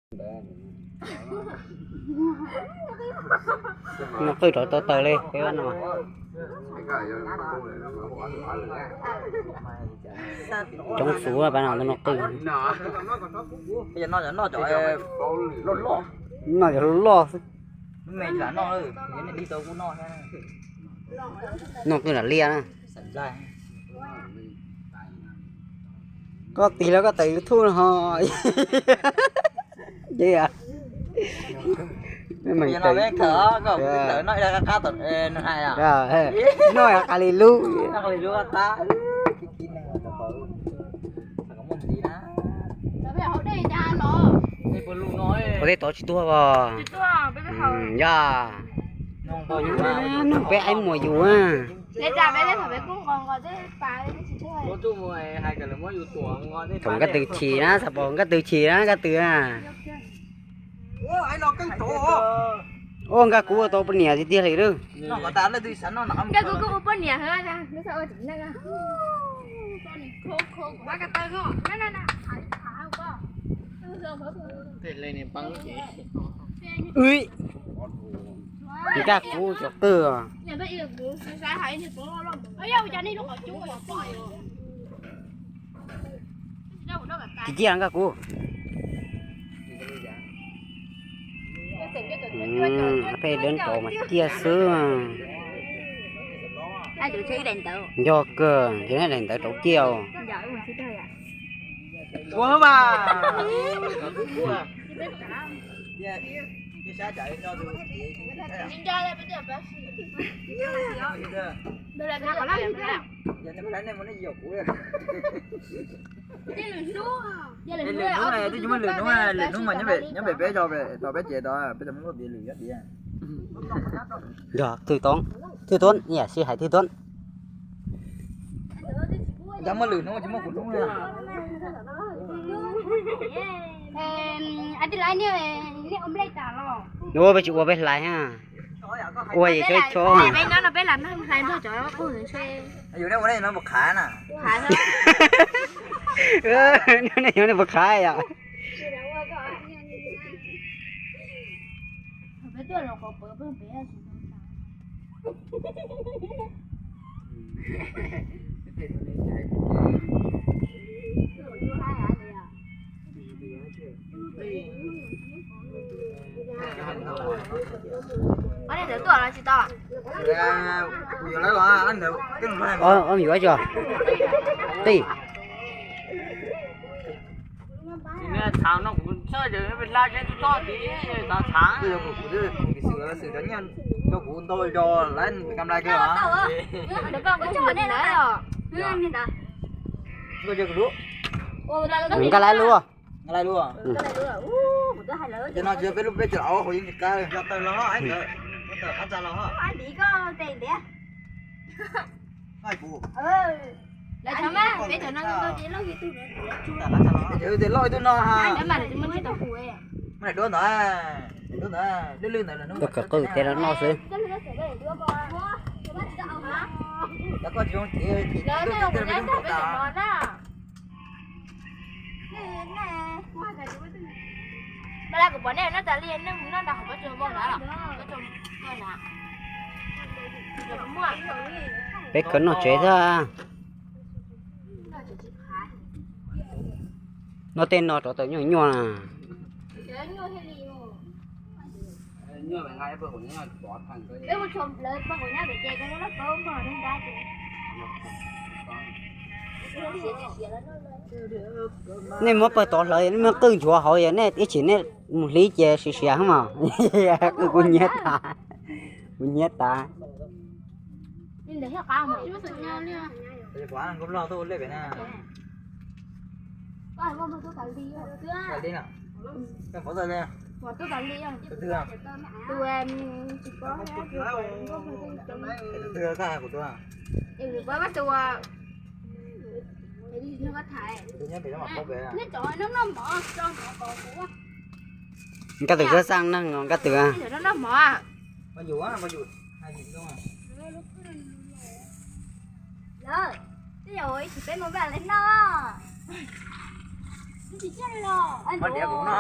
Noj qwj rov tau taws li peb vaj no. Coob xwb pab no noj qwj. Noj cov loj loj xwb. Noj qwj lam liaj na. Koj tig los koj tawm YouTube no ho. Noj qab li lub. Ua tej tod tsis tuag os. Yog. Nug peb aib muas yus na. Thaum nkaj tw chim na, xav pom nkaj tw chim na, nkaj tw na. Ua nkaj kuv ua tau poj niam tiag tiag li lawm. Nkaj kuv cov qwj. Tsis ciaj nkaj kuv. Peb deb rau mas ciaj xwb. Yog kawg, ces daim ntawv rau ciaj os. Lwm hnub, twb tsis muaj lwm hnub, lwm hnub mas nyob pem peb, tos peb ces tod peb tau muab tiav lwm nyob tiav. Yog thwj tub, thwj tub, yam sij hais thwj tub. Yog muaj lwm hnub tsis muaj kuv hnub na. Ua peb tsis ua peb hlais ha. Ua yus chob chob. Yus ne ua ne no puas qhav na? Nej ua ne puas qhav yom? Ob yuav tso. Tij. Nkaj lais lub. Nkaj lais lub. Ces no tsis yog peb lub, peb tsis los hauv yeej tsis qab li. Ces wb tes loj ib tug no ha. Muab daim duab ntawd, daim duab ntawd lwj lwj ntawd. Tuaj khawv qwj tes los noj xwb. Peb khawv noj tsev thiab. Noj tej no rov tawm nyuaj nyuaj na. Nej muab pawg tod hlawv, nej muab qwj nchuav hauv, yog nej ib chim nej mus hlib ces siav siav mas. Qwj kuv nyiab tas, kuv nyiab tas. Nkaj Twm xab xaj neeg os Nkaj Twm. Ua diav kuv no.